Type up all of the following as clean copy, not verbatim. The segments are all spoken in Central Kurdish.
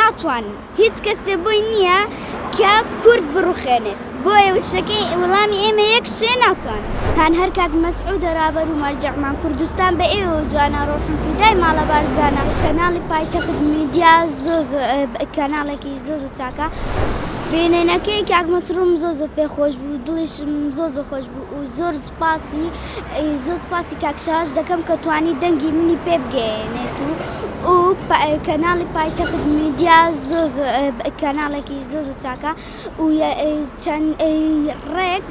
ناتوانن هیچ کەسێ بۆی نییە کە کورد بڕوخێنێت بۆیە وشەکەی وەڵامی ئێمە یەک شێ ناتوانن هان هەر کاک مەسعودە ڕابەر و مەرجەعمان کوردستان بە ئێوەوە جوانە ڕۆحم فیدای ماڵە بارزانە کەناڵی پایتەخت میدیا زۆ زۆ کەناڵێکی زۆ زۆ چاکە بینینەکەی کاک مەسروم زۆ زۆ پێ خۆش بوو دڵیشم زۆ زۆ خۆش بوو و زۆر سوپاسی زۆر سوپاسی کاک شاش دەکەم کە توانی دەنگی منی پێ بگەیەنێت و و کەناڵی پایتەخت میدیا زۆر کەناڵێکی زۆر زۆر چاکە و چەند ڕێک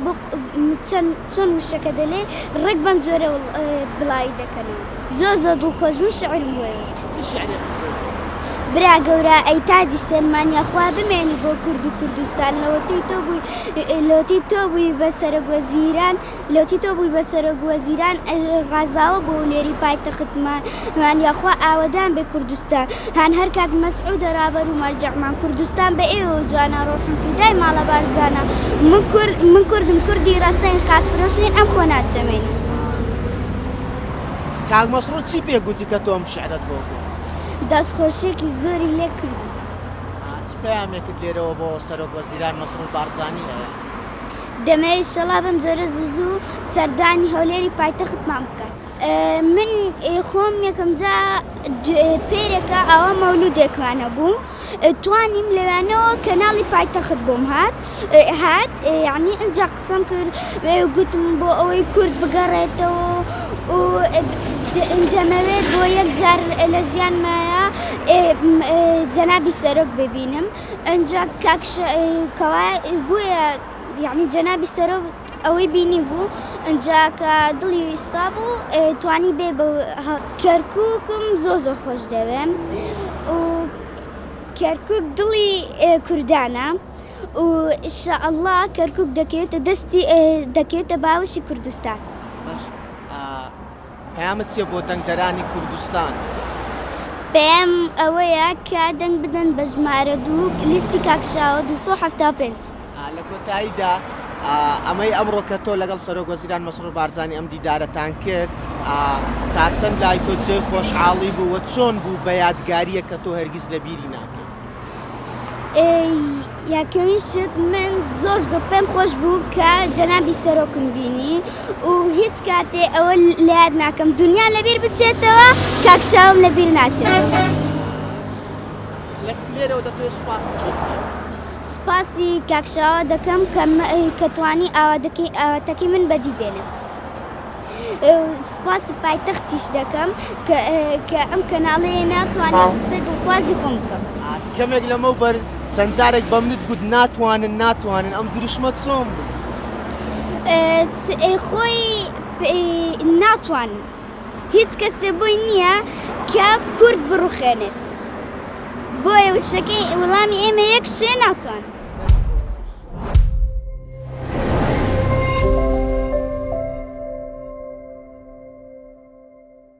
چەند چۆن وشەکە دەلێ ڕێک بەم جۆرە بڵاوی دەکەنەوە زۆر زۆر دڵخۆش بووم شعرم بۆ وت. چ شعرێکت بۆ وت؟ برا گەورە ئەی تاجی سەرمان یاخوا بمێنی بۆ کورد و کوردستان لەوەتەی تۆ بووی لەوەتەی تۆ بووی بە سەرۆک وەزیران لەوەتەی تۆ بووی بە سەرۆک وەزیران ڕازاوە بۆ هەولێری پایتەختمان یاخوا ئاوەدان بێ کوردستان هان هەر کاک مەسعودە ڕابەر و مەرجەعمان کوردستان بە ئێوەوە جوانە ڕۆحم فیدای ماڵە بارزانە من کورد من کوردم کوردی ڕەسەن خاک فرۆش نین ئەم خۆ ناچەمێنین. کاک مەسرور چی پێ گوتی کە تۆ ئەم شعرەت بۆ گوت؟ دەستخۆشیەکی زۆری لێ کردم. چ پەیامێکت لێرەوە بۆ سەرۆک وەزیران مەسرور بارزانی هەیە؟ دەمەوێت ئیشەڵا بەم جۆرە زوو زوو سەردانی هەولێری پایتەختمان بکات. من خۆم یەکەم جا پێرێکە ئاوا مەولودێکمان هەبوو توانیم لەوێنەوە کەناڵی پایتەخت بۆم هات هات یعنی ئینجا قسەم کرد گوتم بۆ ئەوەی کورد بگەڕێتەوە و دەمەوێت بۆ یەک جار لە ژیانمایە جەنابی سەرۆک ببینم ئەنجا کاک کەوا بۆیە یعنی جەنابی سەرۆک ئەوەی بینی بوو ئەنجا کە دڵی ویستا بوو توانی بێ بە کەرکووکم زۆ زۆر خۆش دەوێم و کەرکووک دڵی کوردانە و ئیشاءاللە کەرکووک دەکەوێتە دەستی دەکەوێتە باوەشی کوردستان. باش پەیامت چیە بۆ دەنگدەرانی کوردستان؟ پەیام ئەوەیە کە دەنگ بدەن بە ژمارە دوو لیستی کاک شاوە 275. لە کۆتاییدا ئەمەی ئەمڕۆ کە تۆ لەگەڵ سەرۆک وەزیران مەسرور بارزانی ئەم دیدارەتان کرد تا چەند لای تۆ جێی خۆشحاڵی بوو و چۆن بوو بە یادگارییەک کە تۆ هەرگیز لە بیری ناکەی؟ یەکەمین شت من زۆر زۆر پێم خۆش بوو کە جەنابی سەرۆکم بینی و هیچ کاتێ ئەوە لە یاد ناکەم دنیا لەبیر بچێتەوە کاک شاوم لەبیر ناچێتەوە. لێرەوە دەتەوێت سوپاسی کێ بکەیت؟ سوپاسی کاک شاوە دەکەم کە توانی ئاواتەکەی من بەدی بێنێ. سوپاسی پایتەختیش دەکەم کە ئەم کەناڵەیە ناتوانم قسەی دڵخوازی خۆم بکەم. کەمێک لەمەوبەر چەند جارێک بە منت گوت ناتوانن ناتوانن ئەم دروشمە چۆن بوو؟ خۆی ناتوانن هیچ کەسێ بۆی نییە کە کورد بڕوخێنێت بۆیە وشەکەی وەڵامی ئێمە یەک شێ ناتوانن.